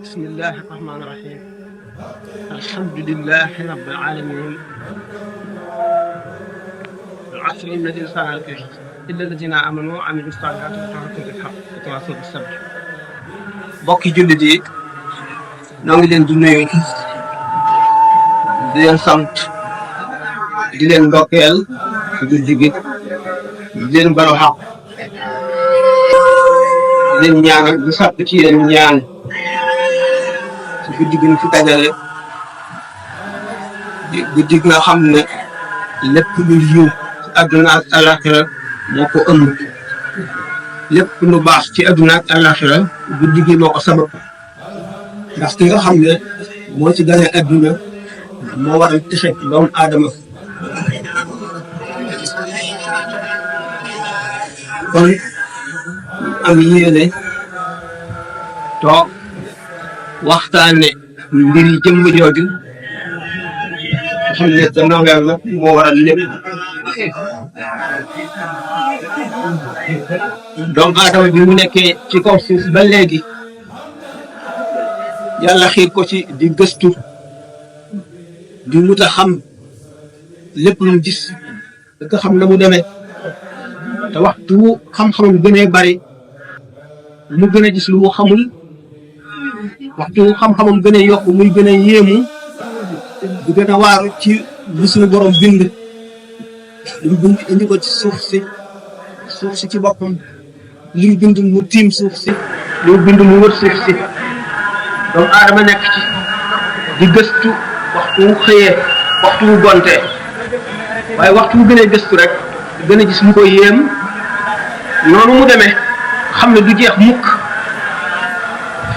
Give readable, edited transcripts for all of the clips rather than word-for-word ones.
بسم الله الرحمن الرحيم الحمد لله رب العالمين العصر إن الإنسان لفي خسر إلا الذين آمنوا وعملوا الصالحات وتواصوا بالحق وتواصوا بالصبر. bokki jullit yi ñoo ngi leen di nuyu di leen sant di leen ndokkeel ci guddi gi di leen balu xaq di leen ñaanal di sàkk ci yéen ñaan ci guddi gi ñu fi dajale guddi gi nga xam ne lépp lu yiw ci àdduna ak àllaaxira moo ko ëmb lépp lu baax ci àdduna ak àllaaxira guddi gi moo ko sabab ndax ki nga xam ne moo ci gane àdduna moo waral texe doomu aadama kon am yéene toog waxtaane mbir yi jëmm jooju xam ne te nongal la moo waral lépp doomu aadama bi mu nekkee ci kaw suuf ba léegi yàlla xiir ko ci di gëstu di wut a xam lépp lu mu gis nga xam na mu demee te waxtu xam-xamam gënee bari mu gën a gis lu mu xamul waxtu xam-xamam gën a yokk muy gën a yéemu di gën a waaru ci li suñu borom bind li bind indi ko ci suuf si ci boppam li mu bind mu tiim suuf si li mu bind mu wër suuf si doomu aadama nekk ci di gëstu waxtu mu xëyee waxtu mu gontee waaye waxtu mu gën a gëstu rek gën a gis lu ko yéem noonu mu demee xam ne du jeex mukk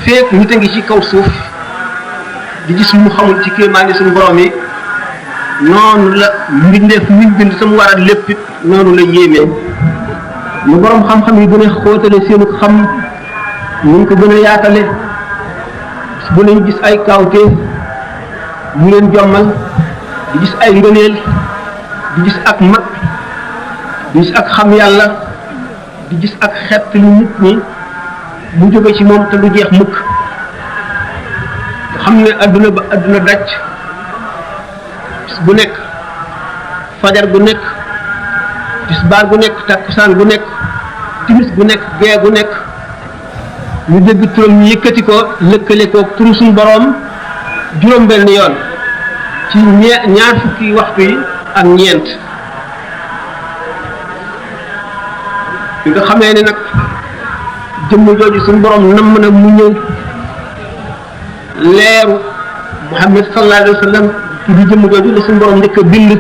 feek nit a ngi ci kaw suuf di gis mu xamul ci kéemaani suñu borom yi noonu la mbindeef muñ bind sama waral lépp it noonu la yéemee lu borom xam-xam yi gën a xóotale seenu xam ñu ko gën a yaatale bu nañ gis ay kawte mu leen jommal di gis ay ngëneel di gis ak mat di gis ak xam yàlla di gis ak xett lu nit ñi mu jóge ci moom te lu jeex mukk nga xam ne adduna ba adduna daj bis bu nekk fajar gu nekk tisbaar gu nekk takkusaan gu nekk timis gu nekk gee gu nekk ñu dégg turam ñu yëkkati ko lëkkale ko turu suñu boroom juróom-benn yoon ci ñaar fukki waxtu yi ak ñeent bi nga xamee ne nag jëmm jooju suñu boroom namm na mu ñëw leeru Muhammad sallallahu alayhi wa sallam ci di jëmm jooju la suñu boroom njëkk a bind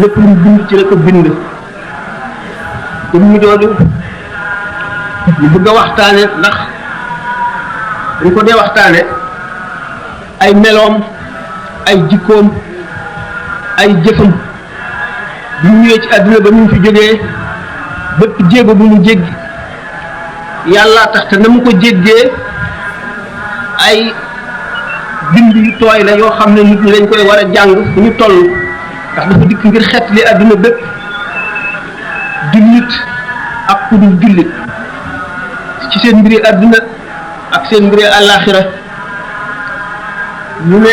lépp lu mu bind ci la ko bind jëmm jooju ñu bëgg a waxtaane ndax dañ ko dee waxtaane ay meloom ay jikkoom ay jëfam bi mu ñëwee ci àdduna ba mu fi jógee bépp jéego bu mu jéggi yàlla tax te na mu ko jéggee ay bind yu tooy la yoo xam ne nit ñi dañ koy war a jàng fu ñu toll ndax dafa dikk ngir xet li àdduna bépp jullit ak ku dul jullit ci seen mbiri àdduna ak seen mbiri àllaaxira ñu ne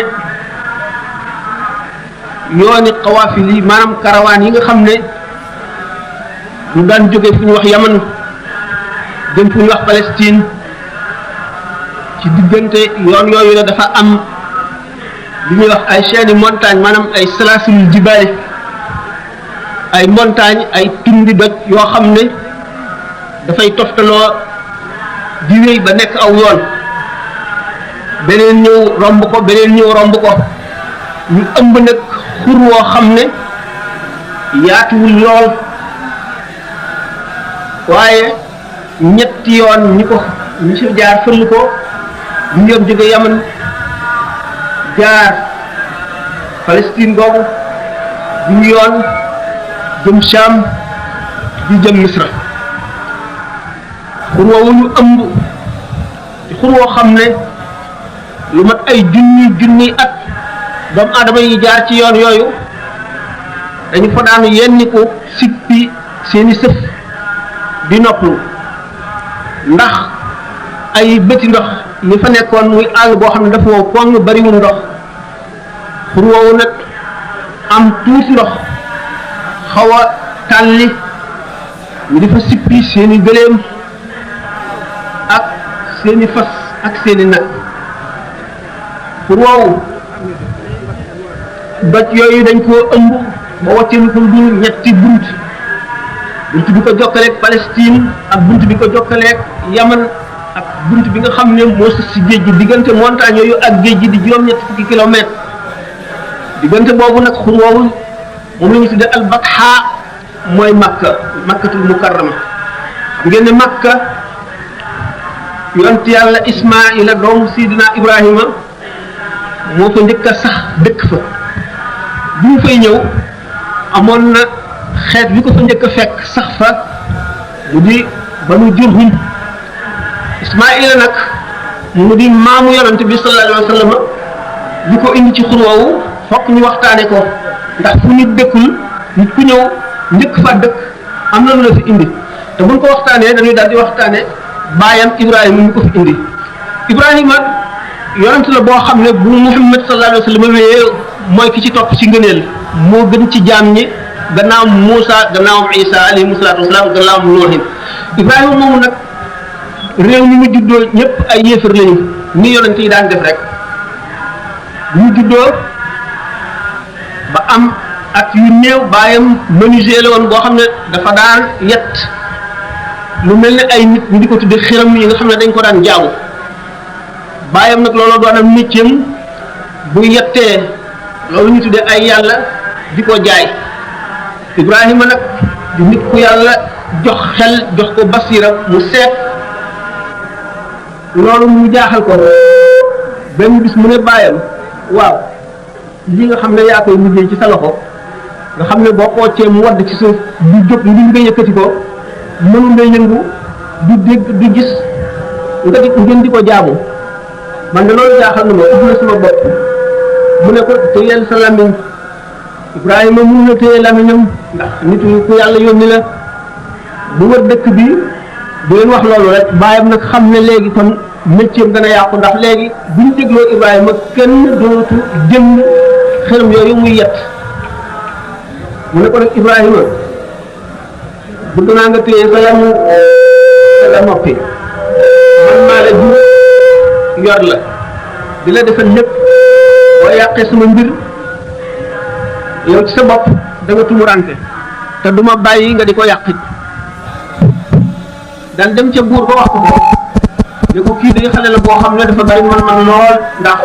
yooni xawaafil yi maanaam karawaan yi nga xam ne ñu daan jóge fu ñu wax Yaman dem fu ñu wax Palestine ci diggante yoon yooyu la dafa am li ñuy wax ay chaînes montagne maanaam ay salaasul jibaali ay montagne ay tundi doj yoo xam ne dafay toftaloo di wéy ba nekk aw yoon beneen ñëw romb ko beneen ñëw romb ko ñu ëmb nag xur woo xam ne yaatuwul lool waaye ñetti yoon ñi si jaar fël ko ñu yoon jóge Yaman jaar Palestine boobu ñu yoon jëm Sham di jëm Misra xur woowu ñu ëmb di xur woo xam ne lu mat ay junni at doomu aadama yi jaar ci yoon yooyu dañu fa daanu yenniku sippi seeni sëf di noppalu ndax ay bëti ndox ñi fa nekkoon muy àll boo xam ne dafa wow koŋ bariwul ndox xur woowu nag am tuuti ndox xaw a tàlli ñu di fa sippi seeni gëléem ak seeni fas ak seeni nag xur woowu doj yooyu dañ koo ëmb ba wàcceelu ko du ñetti bunt bi ko jokkaleeg Palestine ak bunt bi ko jokkaleeg Yaman ak bunt bi nga xam ne moo sës si géej gi diggante montagne yooyu ak géej gi di juróom-ñetti fukki kilomètre diggante boobu nag xur woowu moom la ñu tuddee al-Batha mooy Makkatul Mukarrama xam ngeen ne Makka yonent yàlla Ismaila doomu Sidina Ibrahima moo fa njëkk a sax dëkk fa bi mu fay ñëw amoon na xeet bi ko fa njëkk a fekk sax fa mu di Banu Jurhum Ismaila nag mu di maamu yonent bi sallallahu alayhi wa sallam li ko indi ci xur woowu fokk ñu waxtaane ko ndax fu nit dëkkul nit ku ñëw njëkk fa dëkk am na lu la fi indi te buñ ko waxtaanee dañuy daal di waxtaane baayam Ibrahima ñu ko fi indi Ibrahima yonent la boo xam ne bu Muhammad sallallahu alayhi wa sallam wéyee mooy ki ci topp ci ngëneel moo gën ci jaam ñi gannaaw Muusa gannaaw Isa alayhi salaatu wasalaam gannaaw Nuuhin Ibrahima moomu nag réew mi mu juddoo ñëpp ay yéefar lañu ni yonent yi daan def rek ñu juddoo ba am at yu néew baayam menuisier la woon boo xam ne dafa daan yett lu mel ne ay nit ñu di ko tudde xiram yi nga xam ne dañ ko daan jaamu baayam nag loolu doon am métier bu yettee loolu ñu tuddee ay yàlla di ko jaay Ibrahima nag di nit ku yàlla jox xel jox ko basira mu seet loolu mu jaaxal ko benn bis mu ne baayam waaw li nga xam ne yaa koy liggéey ci sa loxo nga xam ne boo xoocee mu wadd ci suuf du jóg lu nga yëkkati ko mënu nga yëngu du dégg du gis nga di ngeen di ko jaamu man de loolu jaaxal na ma ubbi na sama bopp mu ne ko téyeel sa lamiñ Ibrahima mun na téye lamiñam ndax nit ku yàlla yónni la bu wër dëkk bi bu leen wax loolu rek bàyyam nag xam ne léegi kon métier am dana yàqu ndax léegi buñ dégloo Ibrahima kenn dootu jënd xërëm yooyu muy yett mu ne ko nag Ibrahima bëgg naa nga téye sa lamu sa noppi man maa la jur yor la di la defal lépp boo yàqee sama mbir yow ci sa bopp da nga tumurante te duma bàyyi nga di ko yàq daan dem ca buur ba wax ko ne ko kii day xale la boo xam ne dafa bari man lool ndax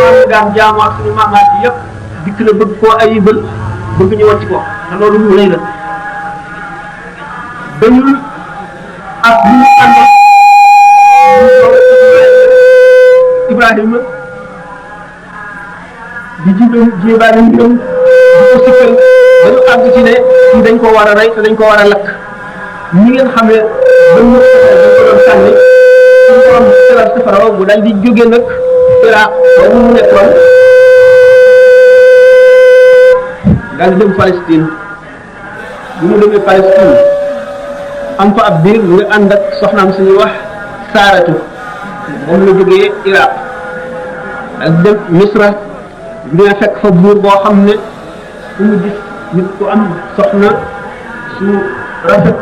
maam daan jaamu ak suñu maamaat yi yëpp dikk na bëgg koo ayibal bëgg ñu wàcc ko te loolu lu rëy la dañul ak lu ñu ànd Ibrahima di jébaane mbiram di ko sikkal dañu àgg ci ne kii dañ ko war a rey te dañ ko war a lakk ñi ngeen xam ne dañ ko doon sànni suñu borom teral safara mu daal di jóge nag Iraq boobu mu nekkoon daal di dem Palestine bi mu demee Palestine am fa ab biir nga ànd ak soxnaam suñuy wax Saaratu moom la jógee Iraq daal di dem Misra dina fekk fa buur boo xam ne fu mu gis nit ku am soxna su rafet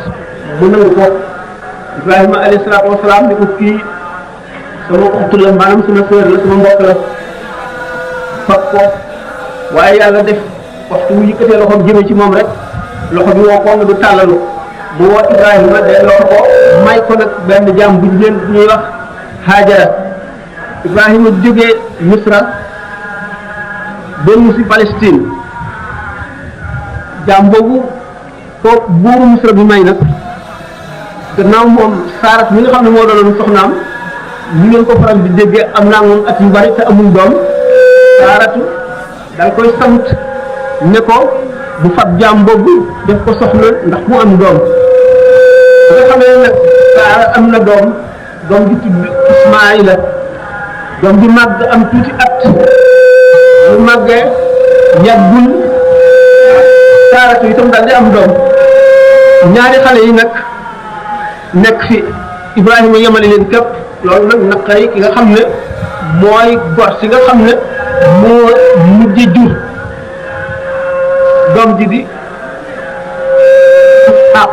mu nangu ko Ibrahima alayhi salaatu wasalaam di ko kii sama uxtu la maanaam sama sœur la sama mbokk la fab ko waaye yàlla def waxtu mu yëkkatee loxoom jëme ci moom rek loxo bi woo ko nga du tàllalu mu woo Ibrahima day loxo ko may ko nag benn jaam bu jigéen bu ñuy wax Haajara Ibrahima jógee Misra dellu si Palestine jaam boobu ko buuru Misra bi may nag gannaaw moom Saarat mi nga xam ne moo doonoon soxnaam ñu ngeen ko faral di déggee am naa moom at yu bari te amul doom Saaratu dal koy sant ne ko bu fab jaam boobu def ko soxna ndax mu am doom nga xam ne nag Saara am na doom doom ji tudd Ismaïla doom ji màgg am tuuti at bu màggee yàggul Saaratu itam daal di am doom ñaari xale yi nag nekk fi Ibrahima yemale leen képp loolu nag naqari ki nga xam ne mooy gor si nga xam ne moo mujj jur doom ji di Isxaaq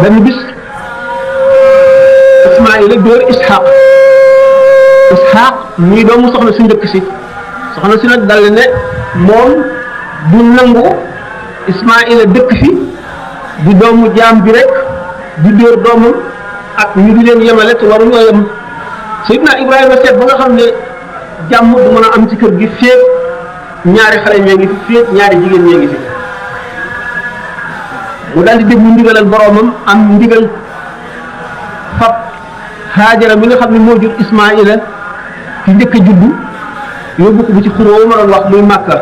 benn bis Ismaïla dóor Isxaaq muy doomu soxna si njëkk si soxna si nag dal ne moom du nangu Ismaïla dëkk fi di doomu jaam bi rek di dóor doomam ak ñu di leen yemale te waruñoo yem Seydina Ibrahima seet ba nga xam ne jàmm du mën a am ci kër gi féeg ñaari xale ñee ngi fi féeg ñaari jigéen ñee ngi fi mu daal di déglu ndigalal boroomam am ndigal fab Haajara mi nga xam ne moo jur Ismaïla ci njëkk a juddu yóbbu ko bu ci xurwa ma doon wax muy Màkka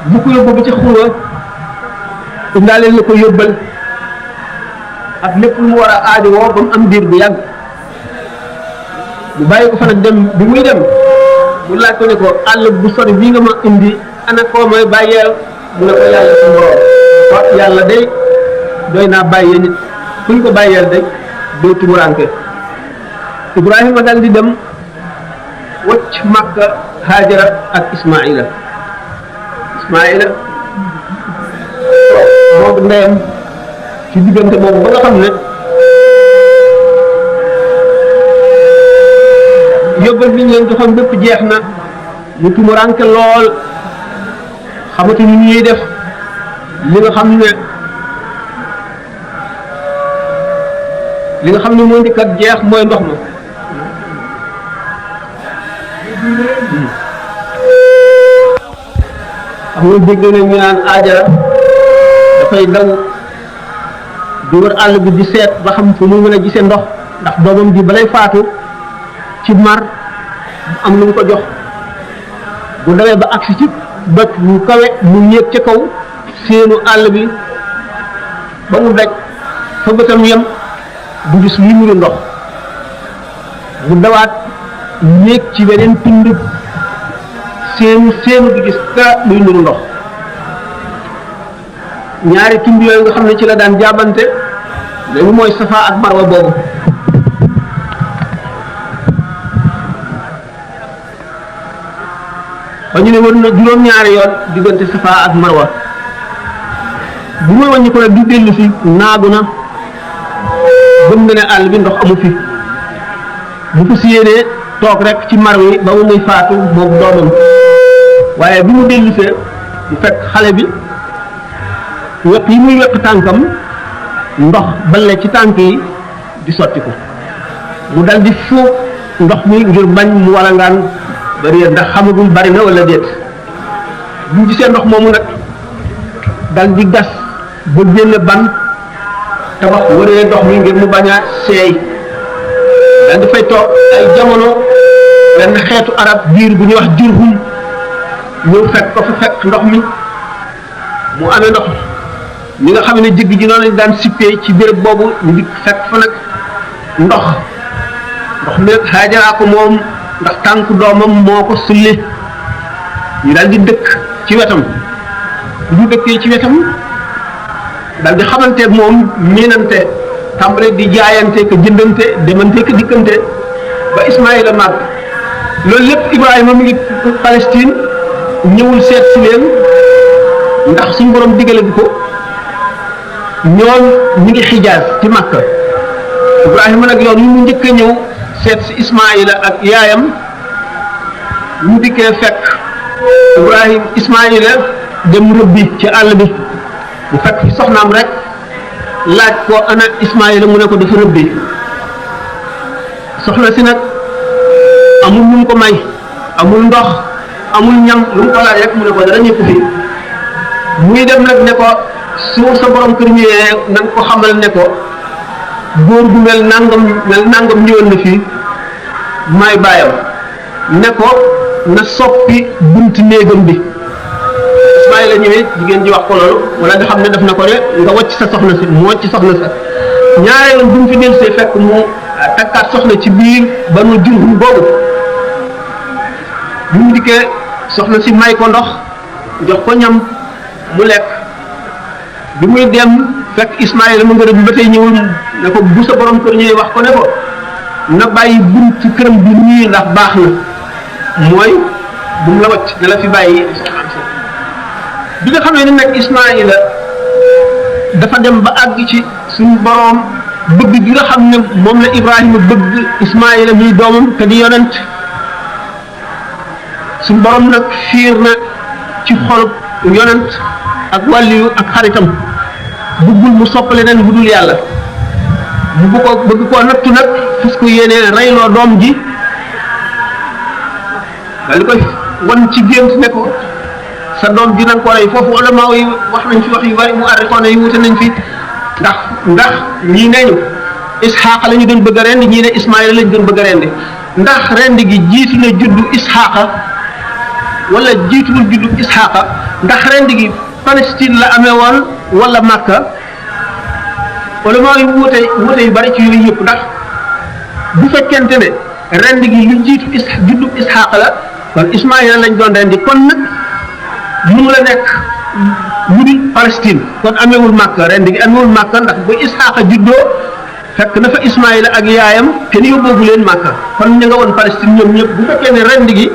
bu ko yóbbu ba ci xurwa indaaleel na ko yóbbal ak lépp lu mu war a aajowoo ba mu am diir bu yàgg mu bàyyi ko fa nag dem bi muy dem mu laaj ko ne ko àll bu sori bii nga ma indi ana koo may bàyyeel mu ne ko yàlla sa borom wax yàlla day doy naa bàyyee nit kuñ ko bàyyeel day doo tumuraanke Ibrahima dal di dem wacc Makka Haajara ak Ismaïla moom ndeyam ci diggante boobu ba nga xam ne yóbbal bi ñu leen joxoon bépp jeex na mu tumuranke lool xamatu ni ñuy def li nga xam ne mooy ndikkat jeex mooy ndox ma xam nga dégg na ñu naan Haajara dafay daw di wër àll bi di seet ba xam fu muy mën a gisee ndox ndax doomam ji balay faatu ci mar am lu mu ko jox bu dawee ba agsi ci bët mu kawe mu yéeg ca kaw seenu àll bi ba mu daj fa bëtam yem du gis li mu ndox mu dawaat yéeg ci beneen tund seenu du gis dara luy nuru ndox ñaari tund yooyu nga xam ne ci la daan jaabante léegi mooy Safa ak Marwa boobu ba ñu ne war na juróom-ñaari yoon diggante Safa ak Marwa bu muy wàññi ko nag di dellu si naagu na gëm na ne àll bi ndox amu fi bu ko si yéenee toog rek ci mar wi ba mu muy faatu moom doomam waaye bi mu dellusee bu fekk xale bi weq yi muy weq tànkam ndox balle ci tànk yi di sotti ko mu dal di fuuf ndox mi ngir bañ mu walangaan bari ndax xamagul bari na wala déet bu ñu gisee ndox moomu nag dal di gas ba génne ban tabax wëree ndox mi ngir mu bañ a seey dal di fay toog ay jamono benn xeetu arab biir bu ñuy wax Jurhum ñëw fekk ko fa fekk ndox mi mu amee ndox ñi nga xam ne jëgg ji noonu lañ daan sippee ci béréb boobu ñu di fekk fa nag ndox mi nag Haajara ko moom ndax tànk doomam moo ko sulli ñu daal di dëkk ci wetam bu ñu dëkkee ci wetam daal di xamanteeg moom miinante tàmbale di jaayante ko jëndante demante ko dikkante ba Ismaïla màgg loolu lépp Ibrahima mi ngi Palestine ñëwul seet si leen ndax suñu borom digale bi ko ñoom ñu ngi Xijaaz ci Makka Ibrahima nag yoon yi mu njëkk a ñëw seet si Ismaïla ak yaayam mu dikkee fekk Ismaïla dem rëbbi ci àll bi mu fekk fi soxnaam rek laaj ko ana Ismaïla mu ne ko dafa rëbbi soxna si nag amul lu mu ko may amul ndox amul ñam lu mu ko laaj rek mu ne ko dara ñëpp fi muy dem nag ne ko su sa borom kër ñëwee na nga ko xamal ne ko góor gu mel nangam ñëwoon na fii may bàyyam ne ko na soppi bunti néegam bi Ismaïla ñëwee jigéen ji wax ko loolu wala nga xam ne def na ko ne nga wàcc sa soxna si mu wàcc soxna sa ñaareel bu mu fi delsee fekk mu takkaat soxna ci biir Banu Jurhum boobu bu mu dikkee soxna si may ko ndox jox ko ñam mu lekk bi muy dem fekk Ismaïla mu nga ba tey ñëwul ne ko bu sa borom kër ñëwee wax ko ne ko na bàyyi bunt ci këram bi nii ndax baax na mooy bu mu la wacc da la fi bàyyi bi nga xamee ne nag Ismaïla dafa dem ba àgg ci suñu borom bëgg gi nga xam ne moom la Ibrahima bëgg Ismaïla muy doomam te di yonent suñu borom nag fiir na ci xolub yonent ak wàlliyu ak xaritam bëggul mu soppale nen bu dul yàlla mu bëgg koo nattu nag fas ko yéenee reyloo doom ji daal di koy wan ci gént ne ko sa doom ji nañ ko rey foofu ulama yi wax nañ fi wax yu bari mu arrikoone yi wute nañ fi ndax ñii neñu Isxaaqa la ñu doon bëgg a rendi ñii ne Ismaïla la ñu doon bëgg a rendi ndax rendi gi jiitu na juddu Isxaaqa wala jiituwul juddu Isxaaqa ndax rendi gi Palestine la amee woon wala Makka ulama yi wute yu bari ci yooyu yëpp ndax bu fekkente ne rendi gi lu jiitu juddu Isxaaqa la kon Ismaïla lañ doon rendi kon nag mu la nekk lu di Palestine kon ameewul Makka rendi gi ameewul Makka ndax ba Isxaaqa juddoo fekk na fa Ismaïla ak yaayam te ni yóbboobu leen Makka kon ñu nga woon Palestine ñoom ñëpp bu fekkee ne rendi gi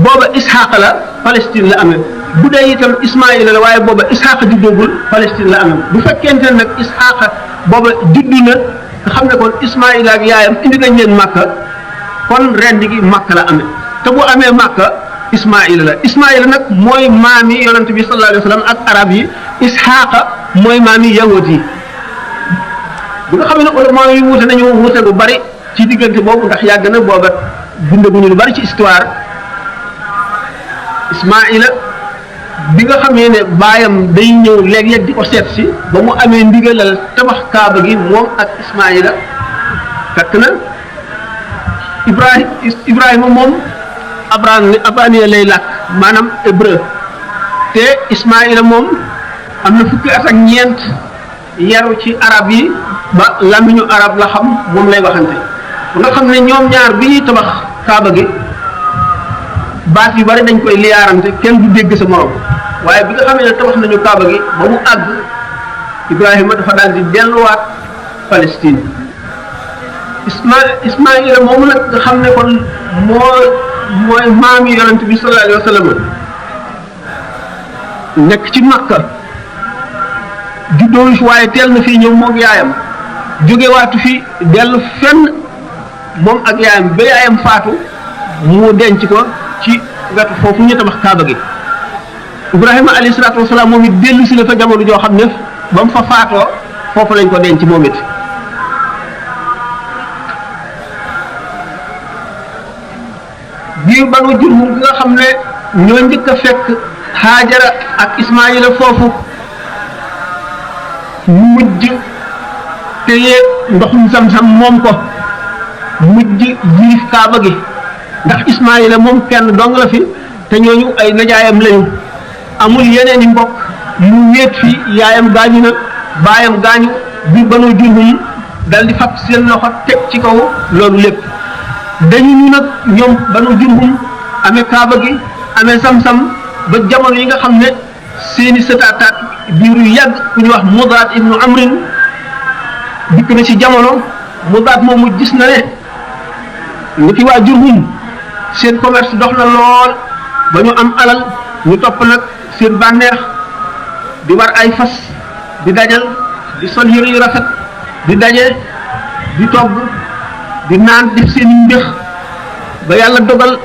booba Isxaaqa la Palestine la amee bu dee itam Ismaïla la waaye booba Isxaaqa juddoogul Palestine la amee bu fekkente ne nag Isxaaqa booba juddu na nga xam ne kon Ismaïla ak yaayam indi nañ leen Makka kon rendi gi Makka la amee te bu amee Makka Ismaïla nag mooy maami yonent bi sallallahu alayhi wa sallam ak arab yi Isxaaqa mooy maami yahud yi bu nga xam ne ulama yi wuute nañu wuute bu bari ci diggante boobu ndax yàgg na booba bindaguñu lu bari ci histoire Ismaïla bi nga xamee ne baayam day ñëw léeg-léeg di ko seet si ba mu amee ndigalal tabax kaaba gi moom ak Ismaïla fekk na Ibrahima moom abraniya lay làkk maanaam hébreu te Ismaïla moom am na fukki at ak ñeent yaru ci arab yi ba làmmiñu arab la xam moom lay waxante ba nga xam ne ñoom ñaar bi ñuy tabax kaaba gi baat yu bari dañ koy liyaarante kenn du dégg sa morom waaye bi nga xamee ne tabax nañu kaaba gi ba mu àgg Ibrahima dafa daal di delluwaat Palestine Ismaïla moomu nag nga xam ne kon mooy maami yonent bi sallallahu alayhi wa sallam nekk ci Makka juddoo fi waaye teel na fii ñëw moom yaayam jógewaatu fi dellu fenn moom ak yaayam ba yaayam faatu mu denc ko ci wetu foofu ñu tabax kaaba gi Ibrahima alayhi salaatu wasalaam moom it dellu si la fa jamono joo xam ne ba mu fa faatoo foofu lañ ko denc moom it biir Banu Jurhum nga xam ne ñoo njëkk a fekk Haajara ak Ismaïla foofu mujj téye ndoxum Zamzam moom ko mujj jiif kaaba gi ndax Ismaïla moom kenn dong la fi te ñooñu ay najaayam lañu amul yeneen i mbokk mu wéet fi yaayam gaañu na baayam gaañu biir Banu Jurhum dal di fab seen loxo teg ci kaw loolu lépp dañu ñu nag ñoom Banu Jurhum amee kaaba gi amee Zamzam ba jamono yi nga xam ne seeni sëtaataat biir yu yàgg ku ñu wax Mudaat ibnu Amrin dikk na ci jamono Mudaat moomu gis na ne ni ki waa Jurhum seen commerce dox na lool ba ñu am alal ñu topp nag seen bànneex di war ay fas di dajal di sol yëre yu rafet di daje di togg di naan def seen i mbéx ba yàlla dogal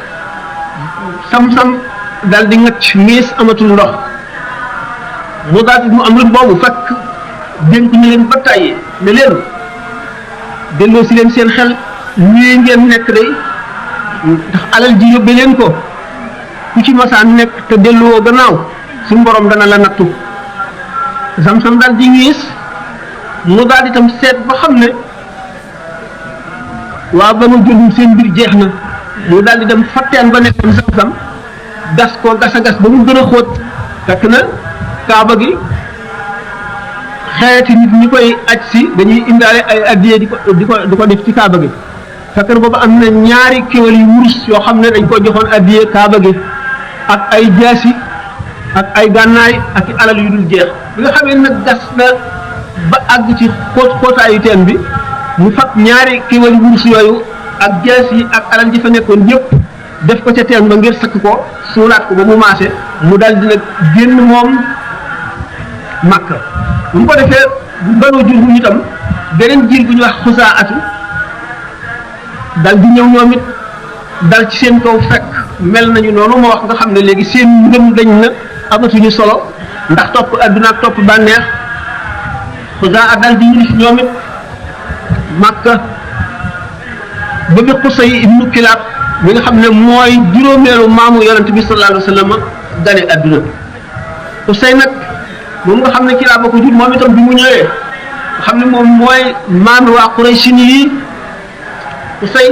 Zamzam dal di ngacc miis amatul ndox Mudaat ibnu Amrin boobu fekk dénk ñu leen ba tàyyi ne leen delloo si leen seen xel ñii ngeen nekk day ndax alal ji yóbbe leen ko ku ci masaan nekk te delloo gannaaw suñu borom dana la nattu Zamzam daal di wiis Mudaat itam seet ba xam ne waa Banu Jurhum seen mbir jeex na mu daal di dem fatteen ba nekkoon Zamzam gas ko gas a gas ba mu gën a xóot fekk na kaaba gi xeeti nit ñi koy aj si dañuy indaale ay addiye di ko def ci kaaba gi fekk na boobu am na ñaari kéwél yu wurus yoo xam ne dañ ko joxoon addiye kaaba gi ak ay jaasi ak ay gànnaay ak i alal yu dul jeex bi nga xamee nag gas na ba àgg ci xóotaayu teen bi mu fab ñaari kéwél yu wurus yooyu ak jaasi ak alal ji fa nekkoon yëpp def ko ca teen ba ngir sakk ko suulaat ko ba mu maase mu dal di nag génn moom Makka bu mu ko defee bu banoo jur bu itam beneen jiir bu ñuy wax xusaa atu dal di ñëw ñoom it dal ci seen kaw fekk mel nañu noonu ma wax nga xam ne léegi seen ngëm dañ na amatuñu solo ndax topp adduna ak topp bànneex xusaa at dal di yilif ñoom it Makka ba bi Xusay ibnu Kilaab mi nga xam ne mooy juróomeelu maamu yonent bi sallallahu alayhi wa sallam gane adduna Xusay nag moom nga xam ne Kilaab ba ko jur moom itam bi mu ñëwee nga xam ne moom mooy maami waa Quraysh yi Xusay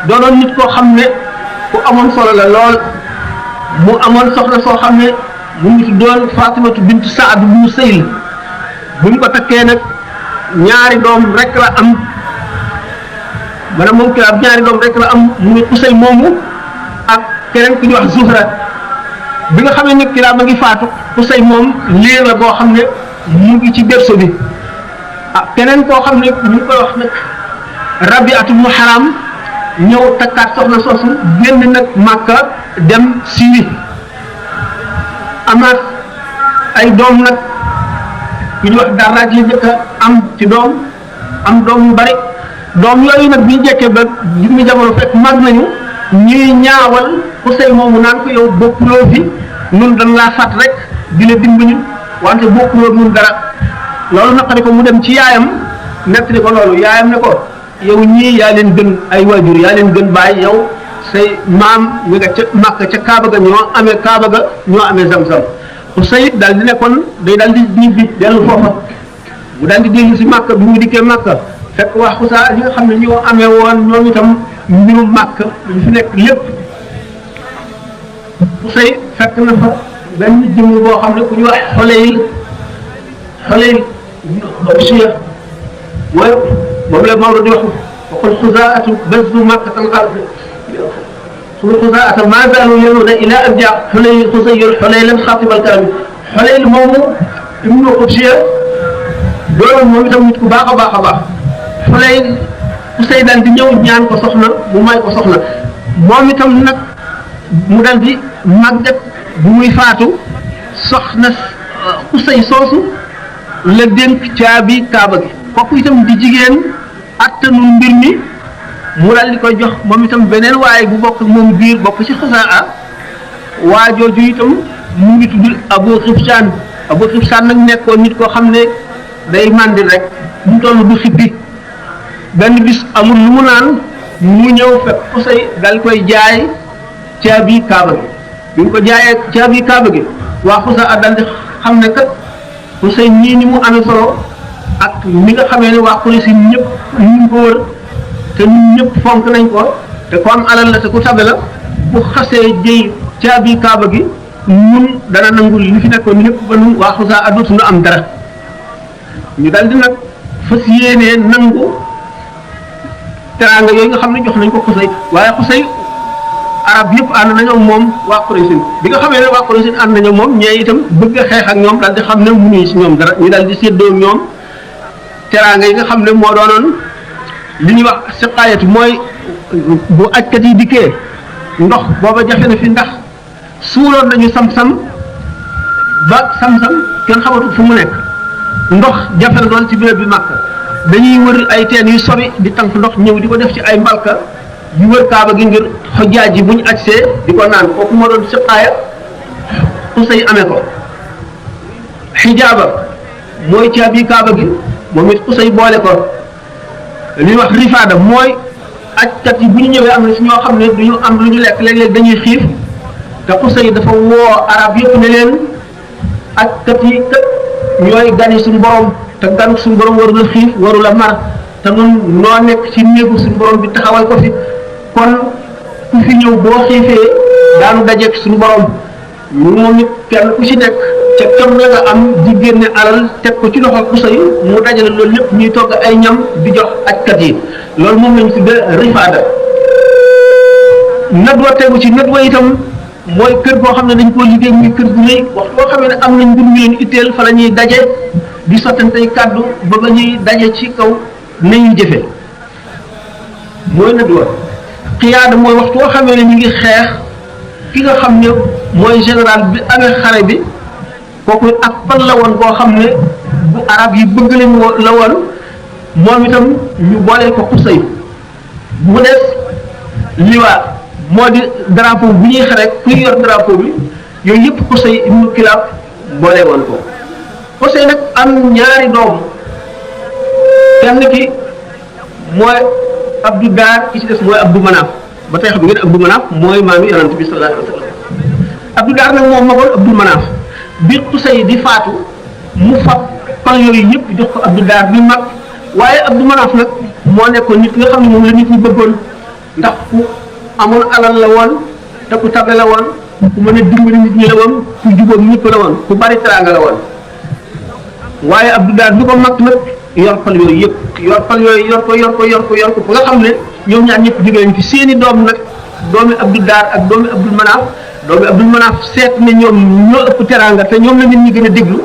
doonoon nit koo xam ne ku amoon solo la lool mu amoon soxna soo xam ne mu ngi tuddoon Fatimatu bintu Saad bu Sayl bu ñu ko takkee nag ñaari doom rek la am maanaam moom Kilaab ñaari doom rek la am mu ngi Xusay moomu ak keneen ku ñuy wax Zuhra bi nga xam ne nag Kilaab a ngi faatu Xusay moom liir la boo xam ne mu ngi ci berceau bi keneen koo xam ne ñu ngi koy wax nag Rabiatu mu Haram ñëw takkaat soxna soosu génn nag Makka dem Syrie amaat ay doom nag yu ñu wax Darraaj la njëkk a am ci doom am doom yu bari doom yooyu nag bi ñu jekkee ba jummi jamono fekk mag nañu ñuy ñaawal Xusay moomu naan ko yow bokkuloo fi nun dañ laa fat rek di la dimbali wante bokkuloo nun dara loolu naqari ko mu dem ci yaayam nettali ko loolu yaayam ne ko yow ñii yaa leen gën ay waajur yaa leen gën bàyyi yow say maam ñu nga ca Makka ca Kaaba ga ñoo amee Kaaba ga ñoo amee Zamzam Xusay daal di nekkoon day daal di ñibbi dellu foofa mu daal di dellu si Makka bi mu dikkee Makka fekk waa Xusaa ñi nga xam ne ñoo amee woon ñoom itam mbirum Makka ñu fi nekk lépp Xusay fekk na fa benn jëmm boo xam ne ku ñu wax Xulayl Usiya mooy moom la Maodo di wax waxul Xusaatu bazzu Makkatan suma Xusaata maa zaalu yaluuna ilaa an jaa Xulaylan xaatibal kalami Xulayl moomu ibnu Usiya doon moom itam nit ku baax a baax a baax Xusay daal di ñëw ñaan ko soxna mu may ko soxna moom itam nag mu daal di màggat bu muy faatu soxna Xusay soosu la dénk caabi Kaaba gi kooku itam di jigéen attanul mbir mi mu daal di koy jox moom itam beneen waaye bu bokk moom biir bokk ci Xusaa waa jooju itam mu ngi tudd Abu Xibsaan nag nekkoon nit koo xam ne day màndi rek mu toll du xibbi benn bis amul lu mu naan mu ñëw fekk Xusay dal koy jaay caabi Kaaba gi bi mu ko jaayee caabi Kaaba gi waa Xusaa dal di xam ne kat Xusay ñii ni mu amee solo ak ni nga xamee ne waa Quraysh ñëpp ñu ngi ko wër te ñun ñëpp fonk nañ ko te ko am alal la te ku tabe la bu xasee jëy caabi Kaaba gi ñun dana nangul li fi nekkoon ñëpp ba nun waa Xusaa dootuñu am dara ñu dal di nag fas yéenee nangu teraanga yooyu nga xam ne jox nañ ko Xusay waaye Xusay arab yëpp ànd nañoo moom waa Quraysh bi nga xamee ne waa Quraysh ànd nañoo moom ñee itam bëgg a xeex ak ñoom daal di xam ne mënuñu si ñoom dara ñu daal di séddoo ñoom teraanga yi nga xam ne moo doonoon li ñuy wax siqaayatu mooy bu ajkat yi dikkee ndox booba jafe na fi ndax suuloon nañu sam-sam ba sam-sam kenn xamatu fu mu nekk ndox jafe na doon ci béréb bi Makka dañuy wër ay teen yu sori di tànk ndox ñëw di ko def ci ay mbalka yu wër Kaaba gi ngir xojjaaj yi bu ñu agsee di ko naan kooku moo doon siqaaya Xusay amee ko xijaaba mooy caabi Kaaba gi moom it Xusay boole ko li ñuy wax rifaada mooy ajkat yi bu ñu ñëwee am na si ñoo xam ne duñu am lu ñu lekk léeg-léeg dañuy xiif te Xusay dafa woo arab yëpp ne leen ajkat yi kat ñooy gani suñu borom te gan suñu borom waru la xiif waru la mar te nun noo nekk ci néegu suñu borom bi taxawal ko fi kon ku fi ñëw boo xiifee daanu dajeek suñu borom moom it kenn ku ci nekk ca kam la nga am di génne alal teg ko ci loxo Qusay mu dajale loolu lépp ñuy togg ay ñam di jox ajkat yi loolu moom lañ tudde rifaada. nadwa tegu ci nadwa itam mooy kër goo xam ne dañ koo liggéey muy kër gu rëy waxtu boo xamee ne am nañ mbir mi leen itteel fa la ñuy daje di sottantey kàddu ba ba ñuy daje ci kaw nañuy jëfe mooy nadwa. xiyaada mooy waxtu boo xamee ne ñu ngi xeex ki nga xam ne mooy général bi amee xare bi kooku ak fan la woon koo xam ne bu arab yi bëgg leen la woon moom itam ñu booleel ko Qusay mu des liwaa moo di drapeau bu ñuy xare kuy yor drapeau bi yooyu yëpp Qusay ibnu Kilaab boole woon ko. Qusay nag am ñaari doom kenn ki mooy Abdou Dar ki ci des mooy Abdou Manaf ba tey xam ngeen Abdou Manaf mooy maami yonent bi sallallahu alayhi wa sallam Abdou Dar nag moom magoon Abdou Manaf bi Qusay di faatu mu fab pal yooyu yëpp jox ko Abdou Dar bi mag waaye Abdou Manaf nag moo nekkoon nit nga xam ne moom la nit ñi bëggoon ndax ku amoon alal la woon te ku tabe la woon ku mën a dimbali nit ñi la woon ku jubóog ñëpp la woon ku bari teraanga la woon waaye Abdou Dar bi ko mag nag yor pal yooyu yëpp yor pal yooyu yor ko ba nga xam ne ñoom ñaar ñëpp jóge nañ fi seeni doom nag doomi Abdou Dar ak doomi Abdou Manaf seet ne ñoom ñoo ëpp teraanga te ñoom la nit ñi gën a déglu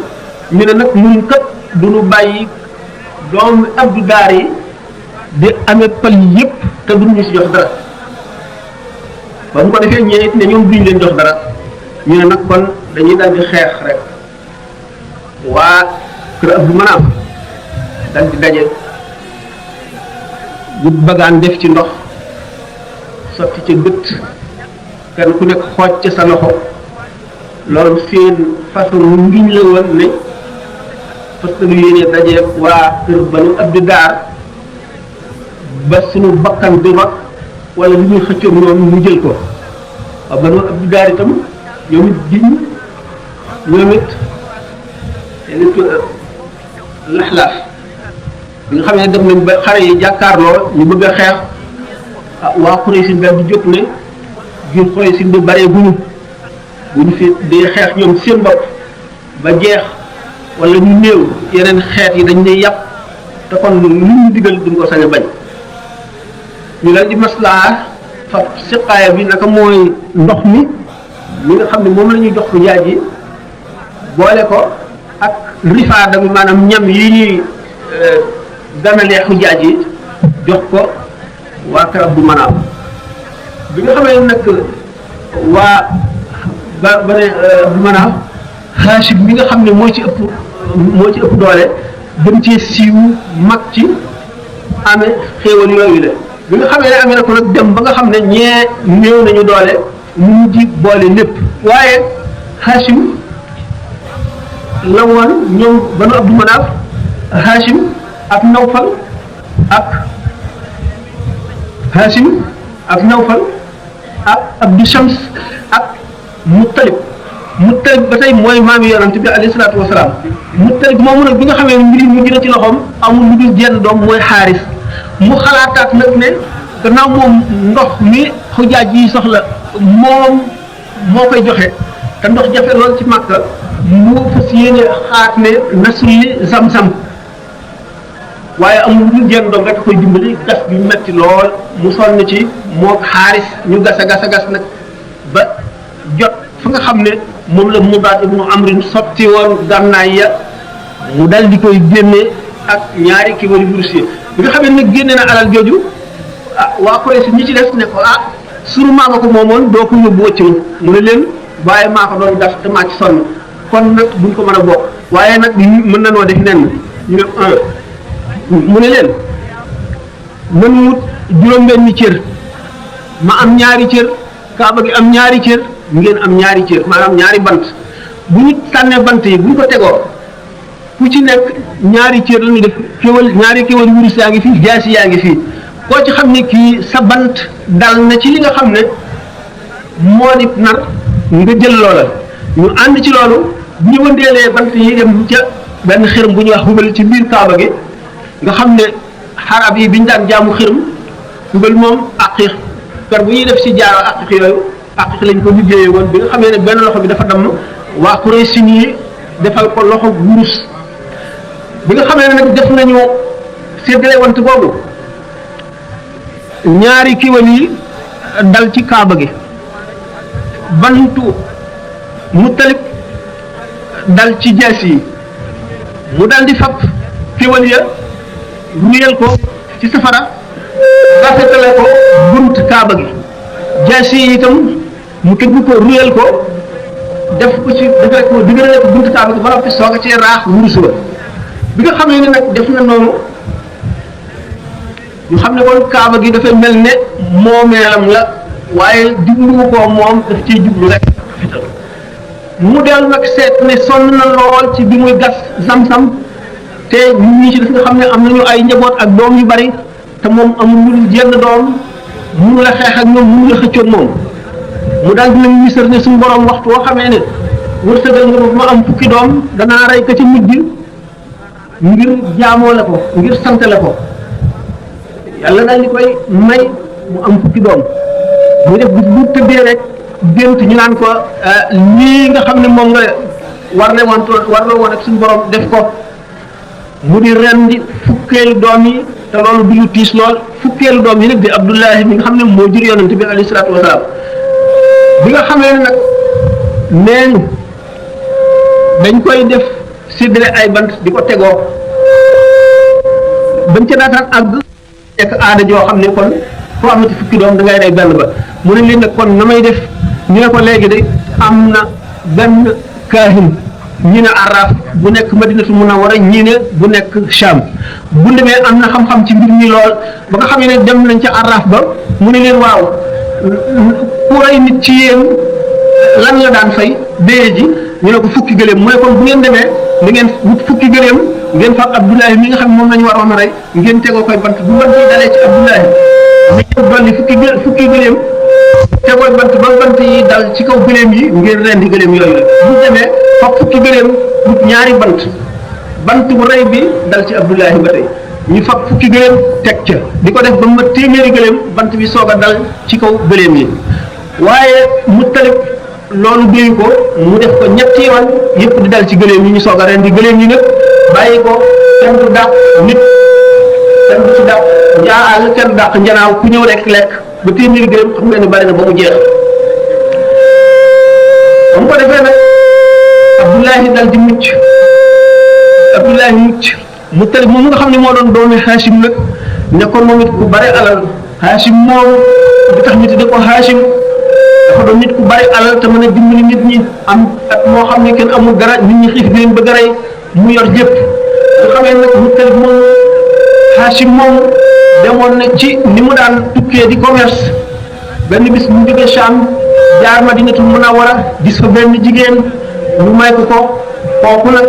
ñu ne nag ñun kat du ñu bàyyi doomi Abdou Dar yi di amee pal yi yëpp te duñu si jox dara ba mu ko defee ñeent ne ñoom duñ leen jox dara ñu ne nag kon dañuy daal di xeex rek waa kër Abdou Manaf dal di daje bu bagaan def ci ndox sotti ca gët kenn ku nekk xooj ca sa loxo loolu seen façon ngiñ la woon ne parce que lu yéene daje waa kër Banu Abdou Dar ba suñu bakkan di rot wala lu ñuy xëccoog ñoom mu jël ko waaw Banu Abdou Dar itam ñoom it giñ ñoom it laxlaaf bi nga xam ne dem nañ ba xare yi jàkkaarloo ñu bëgg a xeex waa Quraysh daal di jóg ne jur Quraysh bi bare bu ñu fi dee xeex ñoom seen bopp ba jeex wala ñu néew yeneen xeet yi dañ lay yàpp te kon lu ñu digal duñ ko sañ a bañ ñu leen di maslaa fa siqaaya bi naka mooy ndox mi nga xam ne moom la ñuy jox ko jaaj yi boole ko ak rifaada bi maanaam ñam yi ñuy ganalee xujaaj yi jox ko waa kër Abdou Manaf bi nga xamee nag waa ba ne Abdou Manaf Haashim mi nga xam ne moo ci ëpp doole gën cee siiw mag ci amee xéewal yooyu la bi nga xamee ne amee na ko nag dem ba nga xam ne ñee néew nañu doole mu mujj boole lépp waaye Haashim la woon ñoom Banu Abdou Manaf Haashim ak Nawfal ak Abdou Shams ak Muttalib ba tey mooy maami yonent bi alayhi salaatu wasalaam Muttalib moomu nag bi nga xamee ne mbir mu gën a ci loxoom amul lu dul jenn doom mooy Xaaris mu xalaataat nag ne gannaaw moom ndox mi xujaaj yi soxla moom moo koy joxe te ndox jafe lool ci Makka mu fas yéene xaat ne na sulli Zamzam waaye amul lu jenn doom rek koy dimbali gas bi metti lool mu sonn ci moo Xaaris ñu gas a gas nag ba jot fa nga xam ne moom la Mudaat ibnu Amrin sotti woon gànnaay ya mu dal di koy génne ak ñaari kiwari wurus yi bi nga xam ne nag génne na alal jooju waa Quraysh ñi ci des ne ko suru maa nga ko moomoon doo ko yóbbu wëcc mu ne leen waaye maa ko doon gas te maa ci sonn kon nag buñ ko mën a bokk waaye nag mën na noo def nen ñu ne mu ne leen mën wut juróom-benni cër ma am ñaari cër kaaba gi am ñaari cër ngeen am ñaari cër maanaam ñaari bant bu ñu tànnee bant yi bu ñu ko tegoo ku ci nekk ñaari cër la ñuy def ñaari kéwal wurus yaa ngi fii jaasi yaa ngi fii koo ci xam ne kii sa bant dal na ci li nga xam ne moo di nar nga jël loola ñu ànd ci loolu bu ñu wëndeelee bant yi dem ca benn xërëm bu ñuy wax Hubal ci biir kaaba gi nga xam ne xarab yi biñu daan jaamu xërëm Hubal moom aqiq per bu ñuy def si jaaro aqiq yooyu aqiq lañ ko liggéeyee woon bi nga xamee ne benn loxo bi dafa damm waa Quraysh yi defal ko loxo wurus bi nga xamee ne nag def nañu séddale wante boobu ñaari kiwal yi dal ci kaaba gi bantu Muttalib dal ci jaas yi mu dal di fab kiwal ya ruyal ko ci safara rafetale ko bunt kaaba gi jaas yi itam mu tëgg ko ruyal ko def ko ci defee ko digërale ko bunt kaaba gi ba noppi soog a cee raax wurus ba bi nga xamee ne nag def na noonu ñu xam ne kon kaaba gi dafay mel ne moomeelam la waaye jubluwu ko moom daf ciy jublu rek mu dellu nag seet ne sonn na lool ci bi muy gas Zamzam te ñun ñi ci def nga xam ne am nañu ay njaboot ak doom yu bari te moom amul lu jenn doom mënu la xeex ak ñoom mënu la xëccoog moom mu daal dina misër ne suñu borom waxtu woo xamee ne wërsëgal nga ma am fukki doom danaa rey ka ci mujj ngir jaamoo la ko ngir sant la ko yàlla daal di koy may mu am fukki doom muy def bu tëddee rek gént ñu naan ko lii nga xam ne moom nga war na woon ak suñu borom def ko mu di rendi fukkeelu doom yi te loolu du lu tiis lool fukkeelu doom yi nag di Abdullahi mi nga xam ne moo jur yonent bi alayhi salaatu wasalaam bi nga xamee ne nag neen dañ koy def séddale ay bant di ko tegoo bañ ca daataan àgg nekk aada joo xam ne kon foo amati fukki doom da ngay rey benn ba mu ne leen nag kon na may def ñu ne ko léegi de am na benn kaahin ñi ne araf bu nekk Madinatu Munawwara ñi ne bu nekk Sham bu demee am na xam-xam ci mbir mi lool ba nga xam ne dem nañ ca araf ba mu ne leen waaw ku rey nit ci yéen lan la daan fay béye ji ñu ne ko fukki gëléem mu ne kon bu ngeen demee da ngeen wut fukki gëléem ngeen fab Abdullahi mi nga xam ne moom la ñu waroon a rey ngeen tegoo koy bant bu bant yi dalee ci Abdullahi mi ngeen dolli fukki gëléem tegoo bant ba bant yi dal ci kaw gëléem yi ngeen rendi gëléem yooyu la bu demee fab fukki gëléem wut ñaari bant bu rey bi dal ci Abdullahi ba tey ñu fab fukki gëléem teg ca di ko def ba ma téeméeri gëléem bant bi soog a dal ci kaw gëléem yi waaye Muttalib loolu déy ko mu def ko ñetti yoon yëpp di dal ci gëléem yi ñu soog a rendi gëléem yi nag bàyyi ko kenn du dàq nit kenn du ci dàq njaaal kenn du dàq njanaaw ku ñëw rek lekk ba téeméeri gëléem xam nga ne bari na ba mu jeex ba mu ko defee nag Abdullahi dal di mucc Muttalib moom nga xam ne moo doon doomi Hachim nag nekkoon moom it ku bari alal Hachim moom di tax ñu tudde ko Hachim dafa doon nit ku bari alal te mën a dimbali nit ñi am at moo xam ne kenn amul dara nit ñi xiif di leen bëgg a rey mu yor jëpp nga xamee nag Muttalib moom Hachim moom demoon na ci ni mu daan tukkee di commerce benn bis mu jógee Sham jaar Madinatul Munawwara gis fa benn jigéen mu may ko kooku nag